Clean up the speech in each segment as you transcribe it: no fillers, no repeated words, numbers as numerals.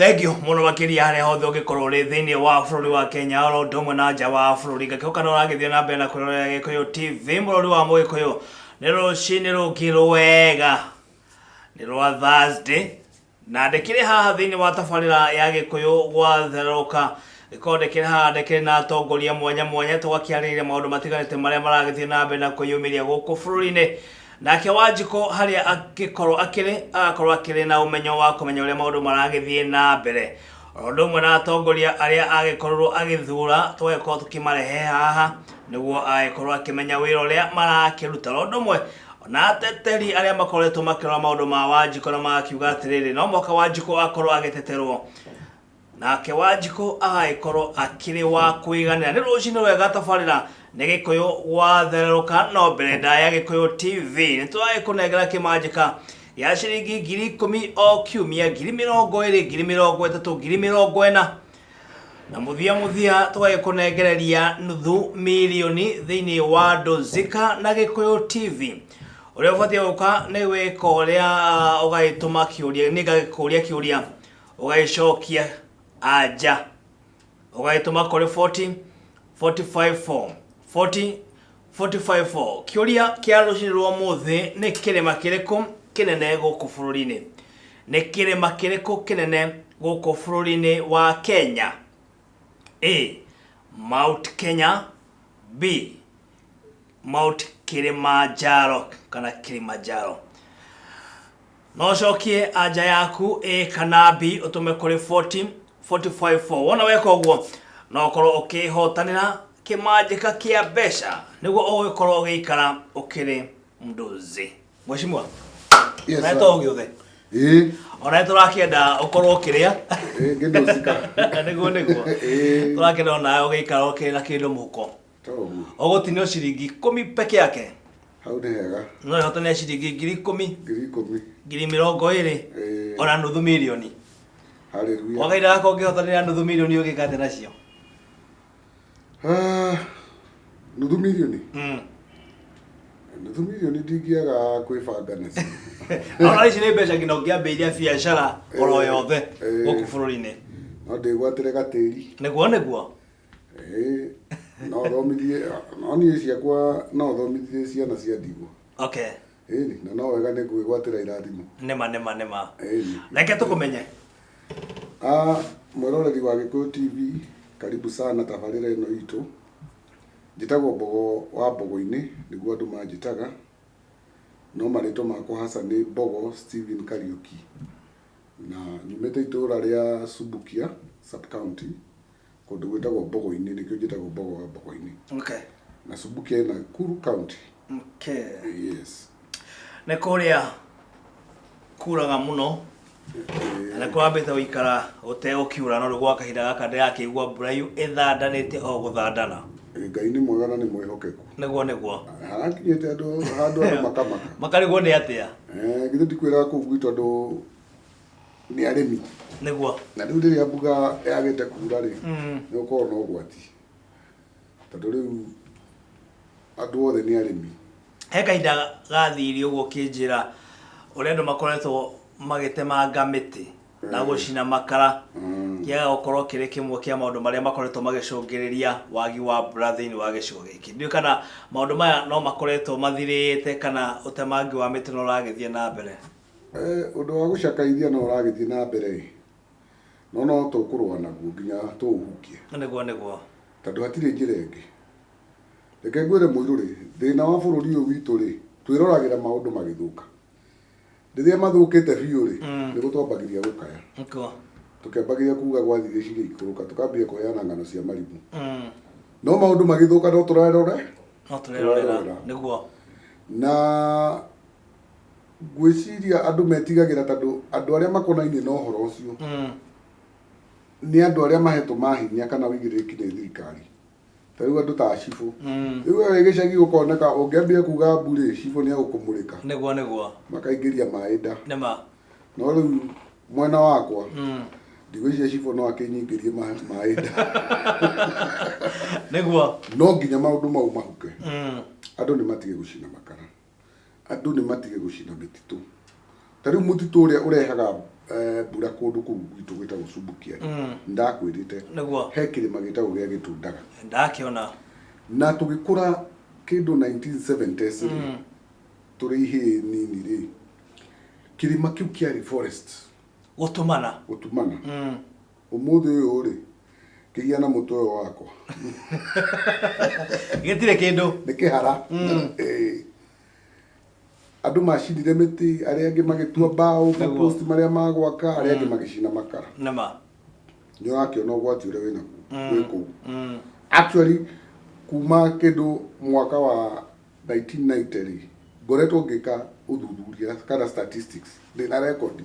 Thengiũ mũno makĩria harĩa hothe ũngĩkorwo ũrĩ thĩinĩ wa bũrũri wa Kenya oro ũndũ ũmwe na nja wa bũrũri. Ngakĩhoka nĩ ũragĩthiĩ na mbere na kwĩrorera Gĩkũyũ TV, mũrori wa Mũgĩkũyũ. Nĩ rũcinĩ rũngĩ rwega, nĩ rwa Thursday na ndĩkĩrĩ haha thĩinĩ wa tabarĩra ya Gĩkũyũ gwatherũka. Gĩkorwo ndĩkĩrĩ haha ndĩkĩrĩ na atongoria mwanya mwanya tũgakĩarĩrĩria maũndũ matiganĩte marĩa maragĩthiĩ na mbere na kwĩyumĩria gũkũ bũrũri-inĩ. Nake Wanjikũ harĩa angĩkorwo akĩrĩ, agakorwo akĩrĩ na ũmenyo wa kũmenya ũrĩa maũndũ maragĩthiĩ na mbere. O ũndũ ũmwe na atongoria arĩa agĩkorirwo agĩthura, tũgagĩkorwo tũkĩmarehe haha, nĩguo agĩkorwo akĩmenya wĩra ũrĩa marakĩruta. O ũndũ ũmwe na ateteri arĩa makoretwo makĩrora maũndũ ma Wanjikũ na magakiuga atĩrĩrĩ, no mũhaka Wanjikũ akorwo agĩteterwo. Nake Wanjikũ agagĩkorwo akĩrĩ wa kũiganĩra. Nĩ rũcinĩ rwega tabarĩra nĩ Gĩkũyũ gwathererũka no mbere ndaya Gĩkũyũ TV. Nĩ tũragĩkũnengera kĩmanjĩka gĩa ciringi 10,000 o kiumia, 20,000, 30,000, 40,000 na mũthia mũthia tũgagĩkũnengereria nuthu mirioni thĩinĩ wa Ndũzika na Gĩkũyũ TV. Ũrĩa ũbatiĩ gũka nĩ gwĩka ũrĩa ũgagĩtũma kĩũria, nĩ ngagĩkũria kĩũria ũgagĩcokia anja ũgagĩtũma kũrĩ 40 45 4 40 45 4. Kĩũria kĩa rũcinĩ rwa ũmũthĩ nĩ kĩrĩma kĩrĩkũ kĩnene gũkũ bũrũri-inĩ? Nĩ kĩrĩma kĩrĩkũ kĩnene gũkũ bũrũri-inĩ wa Kenya? A, Mount Kenya. B, Mount Kilimanjaro kana Kilimanjaro. No ũcokie anja yaku A kana B ũtũme kũrĩ 40 45 4. Wona weka ũguo no ũkorwo ũkĩhotanĩra kĩmanjĩka kĩa mbeca nĩguo ũgĩkorwo ũgĩikara ũkĩrĩ mnduzi. Mheshimiwa, Yes, na sir. to gĩothe Ĩĩ, ona nĩ tũrakĩenda ũkorwo ũkĩrĩa. Ĩĩ, ngĩndũcika. Nĩguo. Ĩĩ. Tũrakĩenda onawe ũgĩikara ũkĩrĩ na kĩndũ mũhuko. To ũguo. Ũgũtinio ciringi 10 peke yake. Hau nĩ hega. No ĩhotane ciringi 10,000, 10,000. 20,000, Ĩĩ. ona nuthu mirioni. Hallelujah. Wakaida gaka ũngĩhotanĩra nuthu mirioni ũgĩka atĩa nacio? Ah, nuthu mirioni. Nuthu mirioni ndingĩaga kwĩbanga nacio. Ona ici nĩ mbeca nginya ũngĩambĩrĩria biacara oro yothe gũkũ bũrũri-inĩ. No ndĩgwatĩre gatĩri. Nĩguo. Ĩĩ, no thomithie, no niĩ ciakwa no thomithie ciana cia ndigwa. Ĩni, na no wega nĩ kwĩgwatĩra irathimo. Nĩma. Ĩni. Reke tũkũmenye. Ah, mwĩroreri wa Gĩkũyũ TV, karibu sana tabarĩra ĩno itũ. Njĩtagwo Mbogo wa Mbogo-inĩ, nĩguo andũ manjĩtaga. No marĩtwa makwa hasa nĩ Mbogo Stephen Kariũki. Na nyumĩte itũũra rĩa Subukia sub county, kũndũ gwĩtagwo Mbogo-inĩ, nĩkĩo njĩtagwo Mbogo wa Mbogo-inĩ. Na Subukia ĩ Nakuru county. Yes. Nĩ kũrĩa kuraga mũno na nĩ kũrambĩte gũikara gũtegũkiura, no rĩu gwa kahinda gaka ndĩrakĩigua mbura yu ĩthandanĩte o gũthandana. Ngai nĩ mwega na nĩ mwĩhokeku. Nĩguo. Harakinyĩte andũ handũ andũ makamaka. Makarigwo nĩ atĩa? Githĩ ndikwĩraga kũu gwitũ andũ nĩ arĩmi. Na rĩu rĩrĩa mbura yagĩte kura rĩ, nĩ gũkoragwo na ũgwati. Tondũ rĩu andũ othe nĩ arĩmi. He kahinda gathire ũguo ũkĩnjĩra ũrĩa andũ makoretwo magĩtemanga mĩtĩ na gũcina makara kĩaga gũkorwo kĩrĩ kĩmwe kĩa maũndũ marĩa makoretwo magĩcũngĩrĩria wagi wa mbura thĩinĩ wa gĩcigo gĩkĩ. Ndiũĩ kana maũndũ maya no makoretwo mathirĩte kana ũtemangi wa mĩtĩ no ũragĩthiĩ na mbere. Ũndũ wa gũcakaithia no ũragĩthiĩ na mbere ĩ, no no tũkũrũa naguo nginya tũũhukie. Nĩguo. Tondũ hatirĩ njĩra ĩngĩ. Reke ngwĩre mũirũ rĩ, thĩna wa bũrũri ũyũ witũ rĩ, twĩroragĩra maũndũ magĩthũka. Rĩrĩa mathũkĩte biũ rĩ, nĩguo twambagĩria gũkaya. Tũkĩambagĩria kuga gwathire cigĩikũrũka, tũkambia kũheana ng'ano cia marimũ. No maũndũ magĩthũka no tũrerore. No tũrerorera. Nĩguo. Na ngwĩciria andũ metigagĩra tondũ andũ arĩa makonainie na ũhoro ũcio nĩ andũ arĩa mahetwo mahinya kana ũigĩrĩrĩki nĩ thirikari. Ta rĩu andũ ta cibũ. Rĩu we wĩ gĩcagi ũkoneka ũngĩambia kuga mbu rĩ, cibũ nĩ egũkũmũrĩka. Nĩguo. Makaingĩria maĩ nda. Nĩma. No rĩu mwena wakwa, ndigwĩciria cibũ no akĩnyingĩrie maĩ nda. Nĩguo. No nginya maũndũ mau mahuke. Andũ nĩ matige gũcina makara. Andũ nĩ matige gũcina mĩtitũ. Ta rĩu mũtitũ ũrĩa ũrehaga Mbura kũndũ kũu gwitũ gwĩtagwo Subukia rĩ, ndakwĩrĩte Nĩguo. he kĩrĩma gĩtagwo gĩa Gĩtundaga. Ndakĩona. Na tũgĩkũra kĩndũ 1970s rĩ, tũrĩ ihĩĩ nini rĩ, kĩrĩma kĩu kĩarĩ forest. Gũtumana. Gũtumana. Ũmũthĩ ũyũ rĩ, kĩhiana mũtwe ũyũ wakwa. Gĩtirĩ kĩndũ. Nĩ kĩhara. Ĩĩ. Andũ macinire mĩtĩ, arĩa angĩ magĩtua mbaũ, mapost marĩa magwaka, arĩa angĩ magĩcina makara. Nĩma. Nĩ ũrakĩona ũgwati ũrĩa wĩnaguo wĩ kũu. Actually, kuma kĩndũ mwaka wa 1990 rĩ, ngoretwo ngĩka ũthuthuria kana statistics, ndĩna record.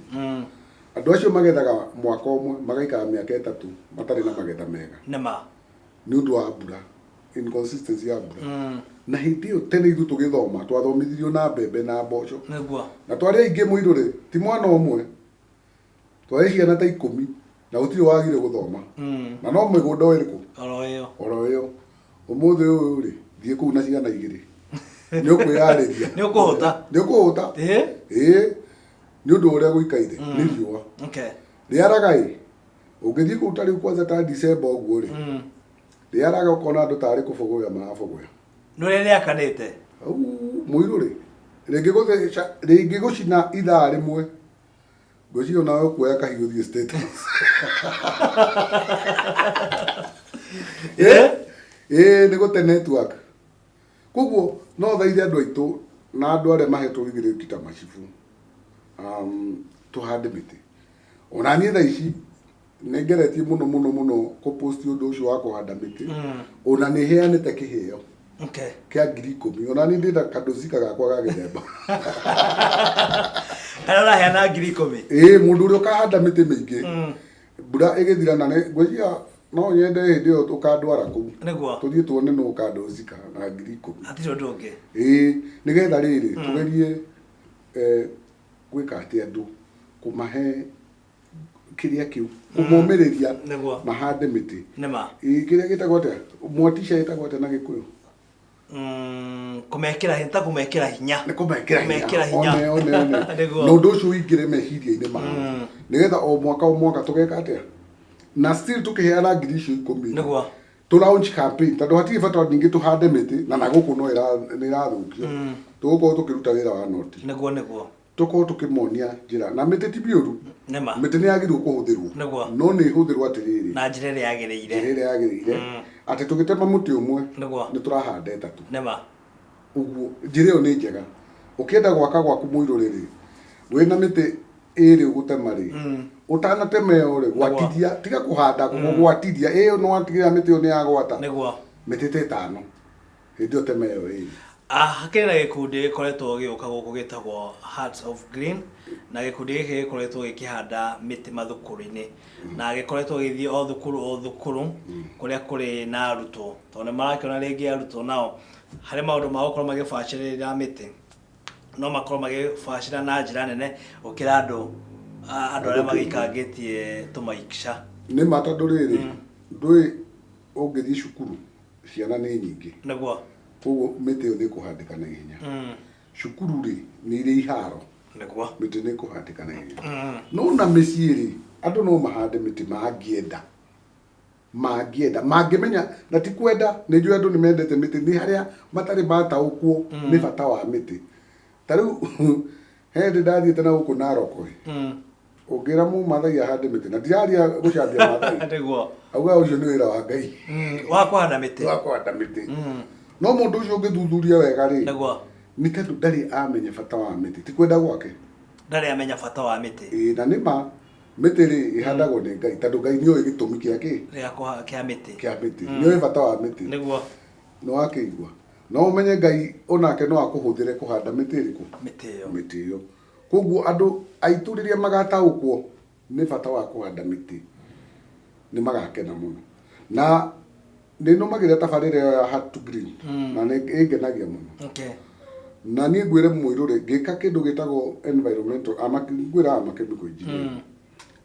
Andũ acio magethaga mwaka ũmwe, magaikara mĩaka 3 matarĩ na magetha mega. Nĩma. Nĩ ũndũ wa mbura, inconsistency ya mbura. Na hĩndĩ ĩyo tene ithuĩ tũgĩthoma, twathomithirio na mbembe na mboco. Nĩguo. Na twarĩ aingĩ mũirũ rĩ, ti mwana ũmwe. Twarĩ ciana ta 10 na gũtirĩ wagire gũthoma. Na no mĩgũnda o ĩrĩkũ? Oro ĩyo. Oro ĩyo. Ũmũthĩ ũyũ rĩ, thiĩ kũu na ciana 2. Nĩ ũkwĩyarĩria. Nĩ ũkũhũta. Nĩ ũkũhũta. Ĩĩ. Ĩĩ. Nĩ ũndũ ũrĩa gũikaire, nĩ riũa. Rĩaraga ĩ, ũngĩthiĩ kũu ta rĩu kwanza ta December ũguo rĩ, rĩaraga ũkona andũ tarĩ kũbogoya marabogoya. Nĩ ũrĩa rĩakanĩte. Au, mũirũ rĩ, rĩngĩ gũcina ithaa rĩmwe, ngwĩciria onawe ũkuoya kahiũ ũthiĩ State House. Ĩ? Ĩ, nĩ gũte network. Koguo no thaithe andũ aitũ na andũ arĩa mahetwo wĩigĩrĩrĩki ta macibũ, tũhande mĩtĩ. Ona niĩ thaa ici nĩ ngeretie mũno mũno mũno kũ post ũndũ ũcio wa kũhanda mĩtĩ. Ona nĩ heanĩte kĩheo kĩa 10,000. Ona niĩ ndĩna kandũcika gakwa ga gĩthemba. Harĩa ũraheana 10,000? Ĩĩ, mũndũ ũrĩa ũkahanda mĩtĩ mĩingĩ, mbura ĩgĩthira, na nĩ ngwĩciria no nyende hĩndĩ ĩyo ũkandwara kũu. Nĩguo. Tũthiĩ tuone nũ ũkandũcika na 10,000. Hatirĩ ũndũ ũngĩ. Ĩĩ, nĩgetha rĩrĩ, tũgerie gwĩka atĩ andũ kũmahe kĩrĩa kĩu, kũmomĩrĩria Nĩguo. mahande mĩtĩ. Nĩma. Ĩĩ, kĩrĩa gĩtagwo atĩa? Mwatisha ĩtagwo atĩa na Gĩkũyũ? Kũmekĩra hinya, ta kũmekĩra hinya. Nĩ kũmekĩra hinya. Kũmekĩra hinya. One, one, one. Nĩguo. Na ũndũ ũcio ũingĩre meciria-inĩ mao. Nĩgetha o mwaka o mwaka tũgeka atĩa? Na still tũkĩheana 10,000. Nĩguo. Tũ launch campaign tondũ hatirĩ bata ningĩ tũhande mĩtĩ na na gũkũ no nĩ ĩrathũkio. Tũgũkorwo tũkĩruta wĩra wa noti. Nĩguo, nĩguo. Tũkorwo tũkĩmonia njĩra. Na mĩtĩ ti mĩũru. Nĩma. Mĩtĩ nĩ yagĩrĩirwo kũhũthĩrwo. Nĩguo. No nĩ ĩhũthĩrwo atĩrĩrĩ. Na njĩra ĩrĩa yagĩrĩire. Njĩra ĩrĩa yagĩrĩire. Atĩ tũgĩtema mũtĩ ũmwe, Nĩguo. nĩ tũrahanda 3. Nĩma. Ũguo, njĩra ĩyo nĩ njega. Ũkĩenda gwaka gwaku mũirũ rĩrĩ, wĩna mĩtĩ ĩrĩ ũgũtema rĩ, ũtanatema ĩyo rĩ, gwatithia, tiga kũhanda, gwatithia, ĩyo nĩ watigĩrĩra mĩtĩ ĩyo nĩ yagwata. Nĩguo. Mĩtĩ ta 5. Hĩndĩ ĩyo tema ĩyo ĩrĩ. Hakĩrĩ na gĩkundi gĩkoretwo gĩgĩũka gũkũ gĩtagwo Hearts of Green, na gĩkundi gĩkĩ gĩkoretwo gĩkĩhanda mĩtĩ mathukuru-inĩ, na gĩkoretwo gĩgĩthiĩ o thukuru o thukuru kũrĩa kũrĩ na arutwo, tondũ nĩ marakĩona rĩngĩ arutwo nao harĩ maũndũ ma gũkorwo magĩbacĩrĩra mĩtĩ, no makorwo magĩbacĩra na njĩra nene gũkĩra andũ arĩa magĩikangĩtie tũmaica. Nĩ ma tondũ rĩrĩ, ndũĩ ũngĩthiĩ cukuru ciana nĩ nyingĩ. Nĩguo. Koguo mĩtĩ ĩyo nĩ ĩkũhandĩka na ihenya. Cukuru rĩ, nĩ irĩ iharo. Nĩguo. Mĩtĩ nĩ ĩkũhandĩka na ihenya. No na mĩciĩ rĩ, andũ no mahande mĩtĩ mangĩenda. Mangĩenda, mangĩmenya, na ti kwenda, nĩ njũĩ andũ nĩ mendete mĩtĩ, nĩ harĩa matarĩ mataũkwo nĩ bata wa mĩtĩ. Ta rĩu, he hĩndĩ ndathiĩte na gũkũ Narok ĩ, ũngĩra Mũmathai ahande mĩtĩ, na ndiraria gũcambia Mathai. Nĩguo. Auga ũcio nĩ wĩra wa Ngai. Wa kũhanda mĩtĩ. Wa kũhanda mĩtĩ. No mũndũ ũcio ũngĩthuthuria wega rĩ, Nĩguo. nĩ tondũ ndarĩ amenya bata wa mĩtĩ, ti kwenda gwake. Ndarĩ amenya bata wa mĩtĩ. Ĩĩ, na nĩ ma mĩtĩ rĩ ĩhandagwo nĩ Ngai, tondũ Ngai nĩoĩ gĩtũmi kĩa kĩ? Gĩa kĩa mĩtĩ. Kĩa mĩtĩ. Nĩoĩ bata wa mĩtĩ. Nĩguo. Nĩ wakĩigua. No ũmenye Ngai onake no akũhũthĩre kũhanda mĩtĩ ĩrĩkũ? Mĩtĩ ĩyo. Mĩtĩ ĩyo. Koguo andũ aitũ rĩrĩa magataũkwo nĩ bata wa kũhanda mĩtĩ, nĩ magakena mũno. Na nĩ nũmagĩrĩra tabarĩra ĩyo ya Heart to Green, na nĩ ĩngenagia mũno. Na niĩ ngwĩre mũirũ rĩ, ngĩka kĩndũ gĩtagwo environmental, ngwĩra ama chemical engineer.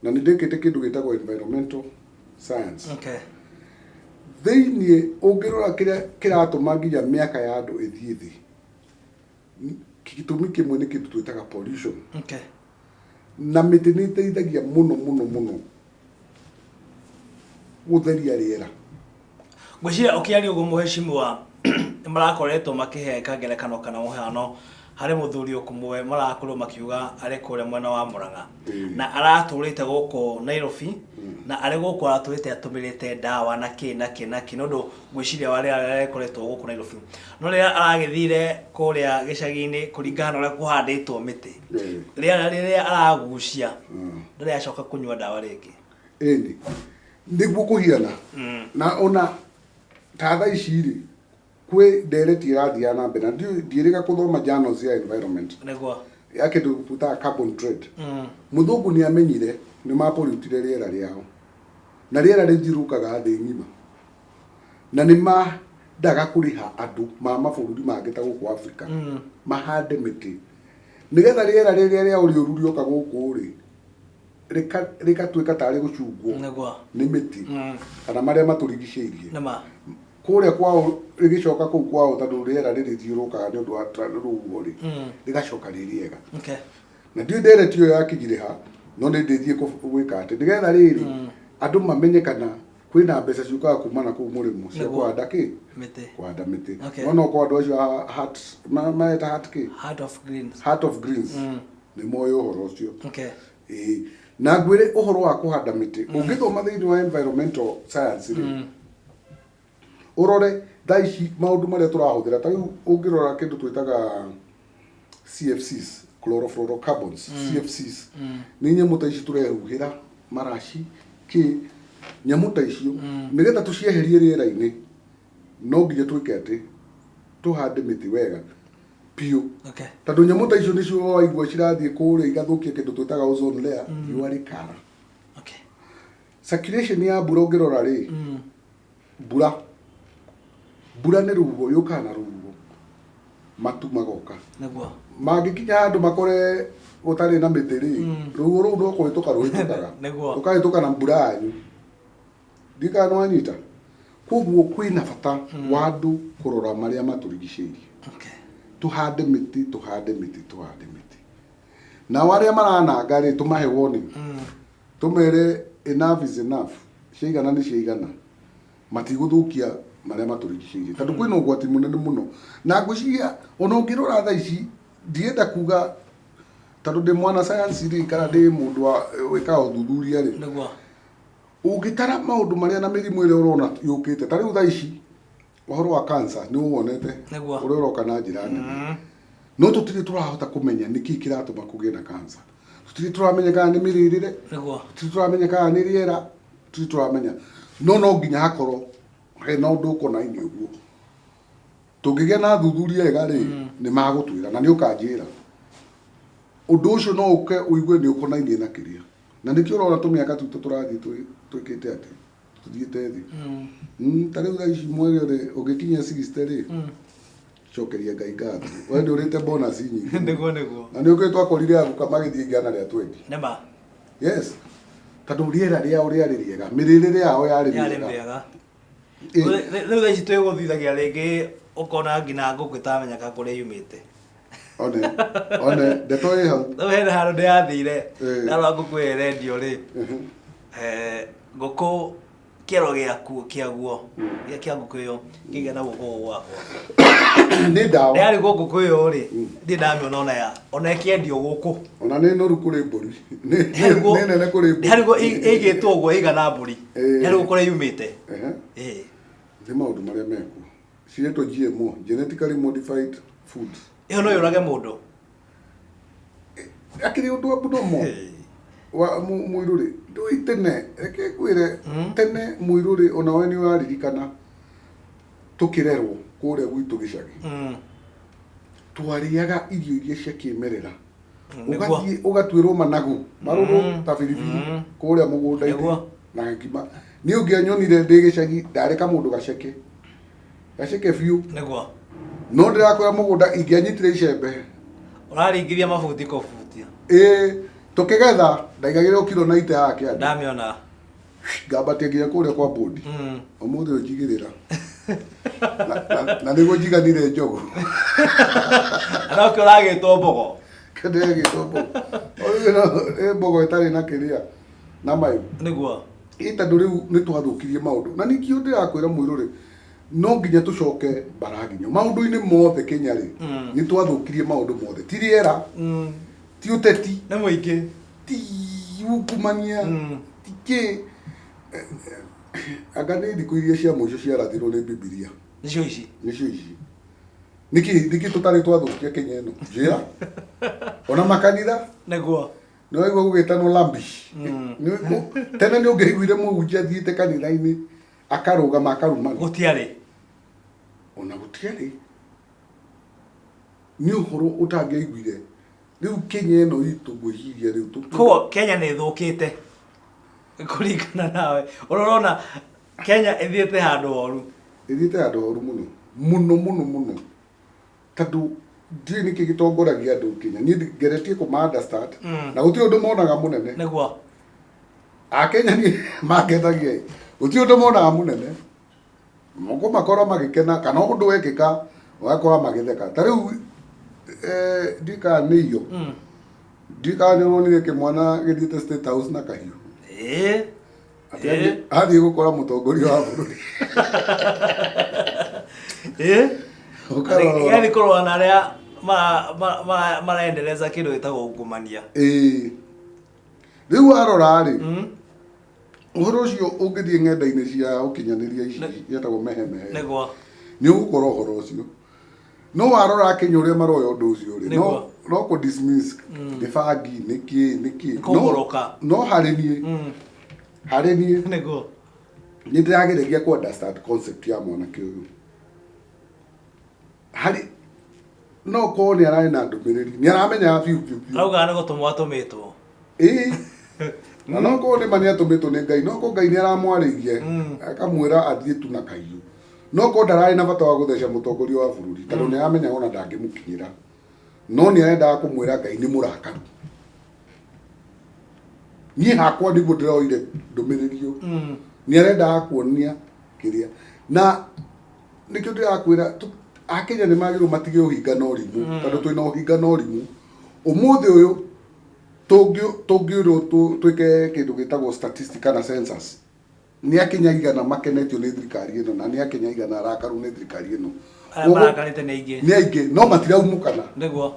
Na nĩ ndĩkĩte kĩndũ gĩtagwo environmental science. Thĩiniĩ ũngĩrora kĩrĩa kĩratũma nginya mĩaka ya andũ ĩthiĩ thĩ, gĩtũmi kĩmwe nĩ kĩndũ twĩtaga pollution. Na mĩtĩ nĩ ĩteithagia mũno mũno mũno gũtheria rĩera. Ngwĩciria ũkĩaria ũguo mũheshimiwa nĩ marakoretwo makĩhe kangerekano kana mũhano harĩ mũthuri ũmwe marakorirwo makiuga arĩ kũrĩa mwena wa Murang'a na aratũrĩte gũkũ Nairobi na arĩ gũkũ aratũrĩte atũmĩrĩte ndawa na kĩ na kĩ na kĩ nĩ ũndũ ngwĩciria wa rĩera rĩrĩa rĩkoretwo gũkũ Nairobi no rĩrĩa aragĩthire kũrĩa gĩcagi-inĩ kũringana na ũrĩa kũhandĩtwo mĩtĩ rĩera rĩrĩa aragucia ndarĩ acoka kũnyua ndawa rĩngĩ. Ĩni, nĩguo kũhiana na ona ta thaa ici rĩ, kwĩ ndereti ĩrathiaga na mbere na ndiĩrĩga kũthoma journals cia environment Nĩguo. Ya kĩndũ twĩtaga carbon trade. Mũthũngũ nĩ amenyire nĩ mapollutire rĩera rĩao na rĩera rĩthiũrũrũkaga thĩ ng'ima na nĩ mendaga kũrĩha andũ ma mabũrũri mangĩ ta gũkũ Africa mahande mĩtĩ nĩgetha rĩera rĩrĩa rĩao rĩũru rĩoka gũkũ rĩ, rĩgatuĩka tarĩ gũcungwo Nĩguo. Nĩ mĩtĩ kana marĩa matũrigicĩirie. Nĩma. Kũrĩa kwao rĩgĩcoka kũu kwao, tondũ rĩera rĩrĩthiũrũrũkaga nĩ ũndũ wa rũhuho rĩ, rĩgacoka rĩ rĩega. Na ndiũĩ ndereti ĩyo yakinyire ha, no nĩ ndĩthiĩ gwĩka atĩ nĩgetha rĩrĩ andũ mamenye kana kwĩna mbeca ciũkaga kuma na kũu mũrĩmo cia kũhanda kĩ? Mĩtĩ. Kũhanda mĩtĩ. No no kwa andũ acio a heart maeta heart kĩ? Heart of Greens. Heart of Greens nĩ moĩ ũhoro ũcio. Ĩĩ, na ngwĩre ũhoro wa kũhanda mĩtĩ, ũngĩthoma thĩinĩ wa environmental science rĩ, ũrore thaa ici maũndũ marĩa tũrahũthĩra, ta rĩu ũngĩrora kĩndũ twĩtaga CFCs, chlorofluorocarbons, CFCs nĩ nyamũ ta ici tũrehuhĩra, maraci kĩ, nyamũ ta icio, nĩgetha tũcieherie rĩera-inĩ no nginya twĩke atĩ tũhande mĩtĩ wega biũ, tondũ nyamũ ta icio nĩcio waigua cirathiĩ kũrĩa igathũkia kĩndũ twĩtaga ozone layer, riũa rĩkara. Circulation ya mbura ũngĩrora rĩ, mbura nĩ rũhuho, yũkaga na rũhuho, matu magoka. Mangĩkinya handũ makore gũtarĩ na mĩtĩ rĩ, rũhuho rũu no kũhĩtũka rũhĩtũkaga, rũkahĩtũka na mbura yanyu. Ndiũĩ kana nĩwanyita. Koguo kwĩna bata wa andũ kũrora marĩa matũrigicĩirie. Tũhande mĩtĩ, tũhande mĩtĩ, tũhande mĩtĩ. Nao arĩa marananga rĩ, tũmahe warning. Tũmere enough is enough. Ciaigana nĩ ciaigana. Matigũthũkia marĩa matũrigicĩirie. Tondũ kwĩna ũgwati mũnene mũno. Na ngwĩciria ona ũngĩrora thaa ici, ndienda kuga tondũ ndĩ mwana science rĩ, kana ndĩ mũndũ wa wĩkaga ũthuthuria rĩ, ũngĩtara maũndũ marĩa na mĩrimũ ĩrĩa ũrona yũkĩte, ta rĩu thaa ici ũhoro wa cancer nĩ ũwonete ũrĩa ũroka na njĩra nene, no tũtirĩ tũrahota kũmenya nĩkĩ kĩratũma kũgĩe na cancer. Tũtirĩ tũramenya kana nĩ mĩrĩrĩre, tũtirĩ tũramenya kana nĩ rĩera, tũtirĩ tũramenya, no no nginya hakorwo hena ũndũ ũkonainie. Ũguo tũngĩgĩa na athuthuria ega rĩ, nĩ magũtwĩra na nĩ ũkanjĩra ũndũ ũcio no ũke ũigue nĩ ũkonainie na kĩrĩa, na nĩkĩo ũrona tũmĩaka twitũ tũrathiĩ twĩkĩte atĩ tũthiĩte thĩ. Ta rĩu thaa ici mweri rĩ, ũngĩkinyia 60 rĩ, cokeria Ngai ngatho, we nĩ ũrĩte bonus nyingĩ. Nĩguo. Na nĩ ũkĩ twakorire aguka magĩthiĩ 120. Nĩma. Yes, tondũ rĩera rĩao rĩarĩ rĩega, mĩrĩrĩre yao yarĩ yarĩ mĩega. Mĩega. Rĩu thaa ici twĩgũthithagia rĩngĩ, ũkona nginya ngũkũ ĩtamenyeka kũrĩa yumĩte. One one ndeto ĩ hau. Rĩu hena handũ ndĩrathire, ndarora ngũkũ ĩyo ĩrendio rĩ, ngũkũ kĩero gĩaku kĩaguo gĩa kĩa ngũkũ ĩyo kĩigana guoko gũkũ gwakwa. Nĩ ndawa. Ndĩrarigwo ngũkũ ĩyo rĩ, ndirĩ ndamĩona ona ya ona ĩkĩendio gũkũ. Ona nĩ noru kũrĩ mbũri. Nĩ nene kũrĩ mbũri. Ndĩrarigwo ĩigĩtwo ũguo ĩigana mbũri, ndĩrarigwo kũrĩa yumĩte. Nĩ maũndũ marĩa mekuo ciretwo GMO, genetically modified foods. Ĩyo no yũrage mũndũ. Akĩrĩ ũndũ abnormal wa mũirũ rĩ, ndũĩ tene, reke ngwĩre, tene mũirũ rĩ, onawe nĩ ũraririkana tũkĩrerwo kũrĩa gwitũ gĩcagi, twarĩaga irio iria cia kĩmerera. Ũgathiĩ ũgatuĩrwo managu marũrũ ta biribiri kũrĩa mũgũnda-inĩ na ngima. Niĩ ũngĩanyonire ndĩ gĩcagi, ndarĩ kamũndũ gaceke gaceke biũ. No ndĩrakwĩra mũgũnda ingĩanyitire icembe, ũraringithia mabuti kũbutia. Ĩĩ, tũkĩgetha ndaigagĩrĩrwo kiro na ite haha kĩande. Ndamĩona. Ngambatia nginya kũrĩa kwa bodi. Ũmũthĩ ũnjigĩrĩra na nĩguo njiganire njogu. Na nokĩo ũragĩtwo mbogo. Ndĩgĩtwo mbogo. Ĩ mbogo ĩtarĩ na kĩrĩa na mayũ. Nĩguo. Ĩ tondũ rĩu nĩ twathũkirie maũndũ. Na nĩkĩo ndĩrakwĩra mwĩrore no nginya tũcoke mbaraginyo maũndũ-inĩ mothe Kenya rĩ nĩ twathũkirie maũndũ mothe ti rĩera ti ũteti Nĩ mũingĩ. ti ungumania ti kĩ anga nĩ thikũ iria cia mũico ciarathirwo nĩ Bibilia. Nĩcio ici. Nĩcio ici. Nĩkĩ nĩkĩ tũtarĩ twathũkia Kenya ĩno njĩra ona makanitha. Nĩguo. Nĩ waigua gũgĩtanwo lambish. Tene nĩ ũngĩaiguire mũhunjia athiĩte kanitha-inĩ akarũgama akarumana. Gũtiarĩ. Ona gũtiarĩ. Nĩ ũhoro ũtangĩaiguire. Rĩu Kenya ĩno itũ ngwĩciria rĩu Koguo Kenya nĩ ĩthũkĩte kũringana nawe. Ũrĩa ũrona Kenya ĩthiĩte handũ horu. Ĩthiĩte handũ horu mũno. Mũno mũno mũno. Tondũ ndiũĩ nĩkĩ gĩtongoragia andũ Kenya. Niĩ ngeretie kũma understand. Na gũtirĩ ũndũ monaga mũnene. Nĩguo. Akenya niĩ mangenagia ĩ. Gũtirĩ ũndũ monaga mũnene. Mũkũmakora magĩkena kana ũndũ wekĩka ũgakora magĩtheka. Ta rĩu ndiũĩ kana nĩ iyo. Ndiũĩ kana nĩ ũronire kĩmwana gĩthiĩte State House na kahiũ. Ĩĩ. Atĩ athiĩ gũkora mũtongoria wa bũrũri. Ĩĩ. Ũkarora. Yaani kũrũa na arĩa maraendeleza kĩndũ gĩtagwo ungumania. Ĩĩ. Rĩu warora rĩ, ũhoro ũcio ũngĩthiĩ ng'enda-inĩ cia ũkinyanĩria ici ciĩtagwo mehemehe Nĩguo. nĩ ũgũkora ũhoro ũcio. No warora Akenya ũrĩa maroya ũndũ ũcio rĩ, no Nĩguo. no kũ dismiss nĩ bangi nĩ kĩ nĩ kĩ. Kũgũrũka. No harĩ niĩ harĩ niĩ Nĩguo. nĩ ndĩragereria kũ understand concept ya mwanake ũyũ. Harĩ no korwo nĩ ararĩ na ndũmĩrĩri nĩ aramenyaga biũ biũ biũ. Arauga nĩ gũtũmwo atũmĩtwo. Ĩĩ. Na no korwo nĩ ma nĩ atũmĩtwo nĩ Ngai, no korwo Ngai nĩ aramwarĩirie akamwĩra athiĩ tu na kahiũ. No korwo ndararĩ na bata wa gũtheca mũtongoria wa bũrũri tondũ nĩ aramenyaga ona ndangĩmũkinyĩra. No nĩ arendaga kũmwĩra Ngai nĩ mũrakaru. Niĩ hakwa nĩguo ndĩroire ndũmĩrĩri ĩyo. Nĩ arendaga kuonia kĩrĩa. Na nĩkĩo ndĩrakwĩra Akenya nĩ magĩrĩirwo matige ũhinga na ũrimũ tondũ twĩna ũhinga na ũrimũ. Ũmũthĩ ũyũ tũngĩũrwo twĩke kĩndũ gĩtagwo statistic kana census nĩ Akenya aigana makenetio nĩ thirikari ĩno na nĩ Akenya aigana arakaru nĩ thirikari ĩno. Arĩa marakarĩte nĩ aingĩ. Nĩ aingĩ no matiraumũkana. Nĩguo.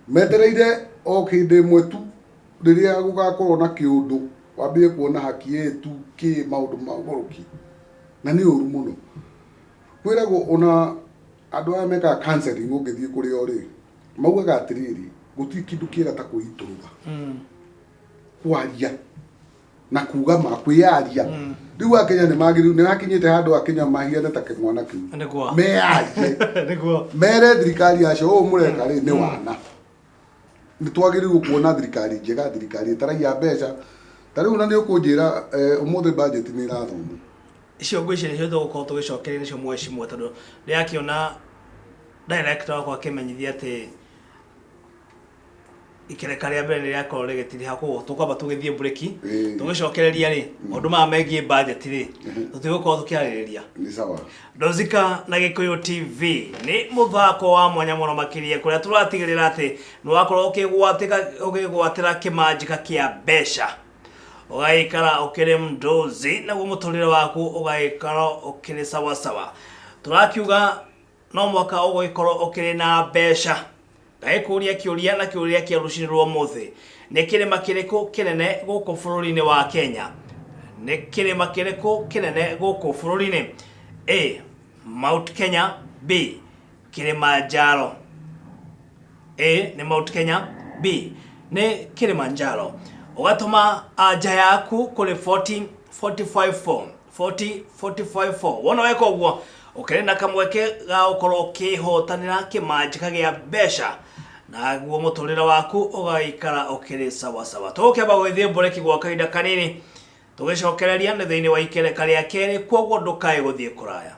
Metereire o hĩndĩ ĩmwe tu rĩrĩa gũgakorwo na kĩũndũ wambie kuona haki yetu kĩ maũndũ ma ũgũrũki. Na nĩ ũru mũno. Kwĩragwo ona andũ aya mekaga counseling ũngĩthiĩ kũrĩ o rĩ, maugaga atĩrĩrĩ, gũtirĩ kĩndũ kĩega ta kwĩitũrũra. Kwaria na kuga ma kwĩyaria. Rĩu Akenya nĩ magĩrĩirwo nĩ hakinyĩte handũ Akenya mahiane ta kĩmwana kĩu. Nĩguo. Meyarie. Nĩguo. Mere thirikari acio ũũ mũreka rĩ nĩ wana. Nĩ twagĩrĩirwo kuona thirikari njega, thirikari ĩtaraiya mbeca. Ta rĩu na nĩ ũkũnjĩra ũmũthĩ budget nĩ ĩrathomwo. Icio ngwĩciria nĩcio tũgũkorwo tũgĩcokeria nĩcio mheshimiwa tondũ ndĩrakĩona director wakwa akĩmenyithia atĩ ikereka rĩa mbere nĩ rĩakorwo rĩgĩtiriha koguo tũkwamba tũgĩthiĩ breki tũgĩcokereria rĩ maũndũ maya megiĩ budget rĩ tũtigũkorwo tũkĩarĩrĩria. Nĩ sawa. Ndozika na Gĩkũyũ TV nĩ mũthako wa mwanya mũno makĩria kũrĩa tũratigĩrĩra atĩ nĩ wakorwo ũkĩgwatĩra kĩmanjĩka kĩa mbeca ũgagĩikara ũkĩrĩ mdozi naguo mũtũrĩre waku ũgagĩkorwo ũkĩrĩ sawasawa. Tũrakiuga no mwaka ũgũgĩkorwo ũkĩrĩ na mbeca. Ngagĩkũria kĩũria na kĩũria kĩa rũcinĩ rwa ũmũthĩ, nĩ kĩrĩma kĩrĩkũ kĩnene gũkũ bũrũri-inĩ wa Kenya? Nĩ kĩrĩma kĩrĩkũ kĩnene gũkũ bũrũri-inĩ? A. Mount Kenya, B. Kilimanjaro. A nĩ Mount Kenya, B nĩ Kilimanjaro. Ũgatũma anja yaku kũrĩ 40 45 4 40 45 4. Wona weka ũguo ũkĩrĩ na kamweke ga gũkorwo ũkĩhotanĩra kĩmanjĩka gĩa mbeca naguo mũtũrĩre waku ũgaikara ũkĩrĩ sawasawa. Tũgũkĩamba gũgĩthiĩ mbureki gwa kahinda kanini tũgĩcokereria nĩ thĩinĩ wa ikereka rĩa kerĩ, kwoguo ndũkae gũthiĩ kũraya.